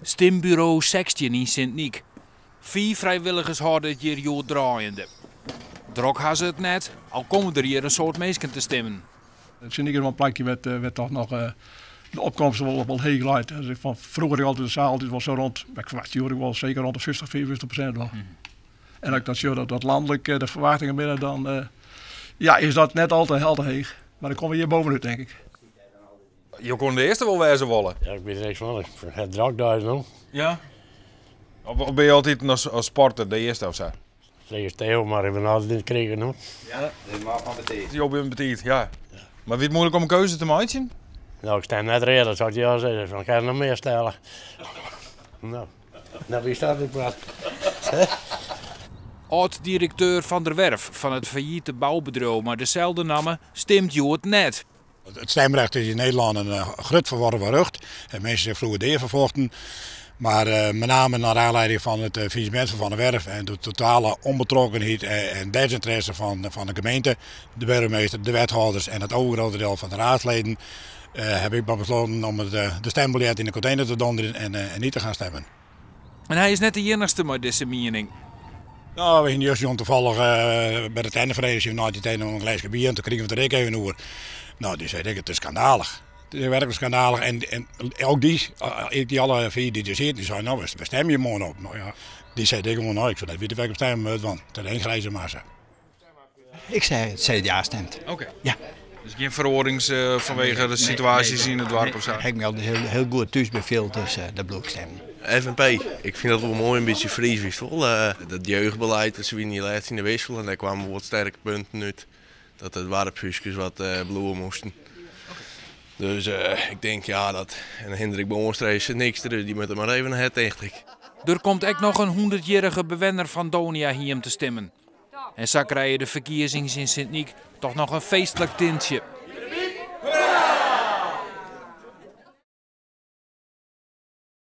Stimburo 16 yn Sint Nyk. Fiif frijwilligers hâlde it hjir hjoed draaiende. Drok ha se it net, al komme der hjir in soad minsken te stimmen. It Sint Nyk is wol in plakje wêr't toch noch de opkomst wol heech leit. Dus fan froeger altyd de saal altyd wol sa rond, ik ferwachtsje hjoed ek wol seker rond de 50, 55% wol. En as ik dat sjoch dat dat lanlik de ferwachtingen binne, dan ja, is dat net al te heech. Mar dan komme we hjir bovenút, denk ik. Jo koene de earste wol wêze wolle. Ja, ik wit der niks fan. Ik ha drok deis no. Ja? Of binne je altyd as sporter de earste of sa? Freegje Theo mar, ik bin altyd yn it krigen no. Ja, dit mar fan betiid. Jo binne betiid, ja. Mar wie it muoilik om in keuze te meitsjen? No, ik stim net read, dat sil ik dy al sizze. Dan kin ik noch mear stelle. No, no wie dat ik praat. Ald-direkteur Van der Werf fan it fajite boubedriuw mei deselde namme stimt hjoed net. It stemrecht is yn Nederlân in grut ferworven rjocht. En minsken sich froeger dea foar fochten. Mar met name naar aanleiding fan it faillissemint fan Van der Werf en de totale onbetrokkenheid en desinteresse fan de gemeente, de burgemeester, de wethâlders en it overgrote deel fan de raadsleden, heb ik maar besloten om de stembiljet yn de container te donderen en niet te gaan stemmen. En hy is net de iennichste mei dizze miening. No, we hiene juster jûn tafallich by de tennisfereniging nei dy tiid noch in gleske bier en toen krigen we it der ek even oer. No, dy sei ek, it is skandalich. It is werklik skandalich. En ook dy, dy alle vier dy't der sieten, dy seinen, no, wêr stem je moarn op? No ja, dy sei ek gewoan, no, ik soe net witte wêr't ik op stemme moat, want it is één grijze massa. Ik sei it CDA stemt. Oké. Ja. Dus gjin feroarings fanwege de situaasjes yn it doarp of sa? Haw ik my altyd hiel goed thús by field, dus dêr bliuw ik stimmen. FNP, ik fyn dat wol moai, in bytsje Frysk, witst wol. Dat jeugdbeleid, dat se wiene hjir lêst yn de wissel en dêr kwamen wol wat sterke punten út. Dat de doarpshúskes wat bliuwe moasten. Dus ik tink ja, dat en Hindrik Boonstra is niks, dus dy moat der mar even ha, tink ik. Der komt ek noch in hûndertjierrige bewenner fan Doniahiem te stimmen. En sa krije de ferkiezings yn Sint Nyk toch noch in feestlik tintsje.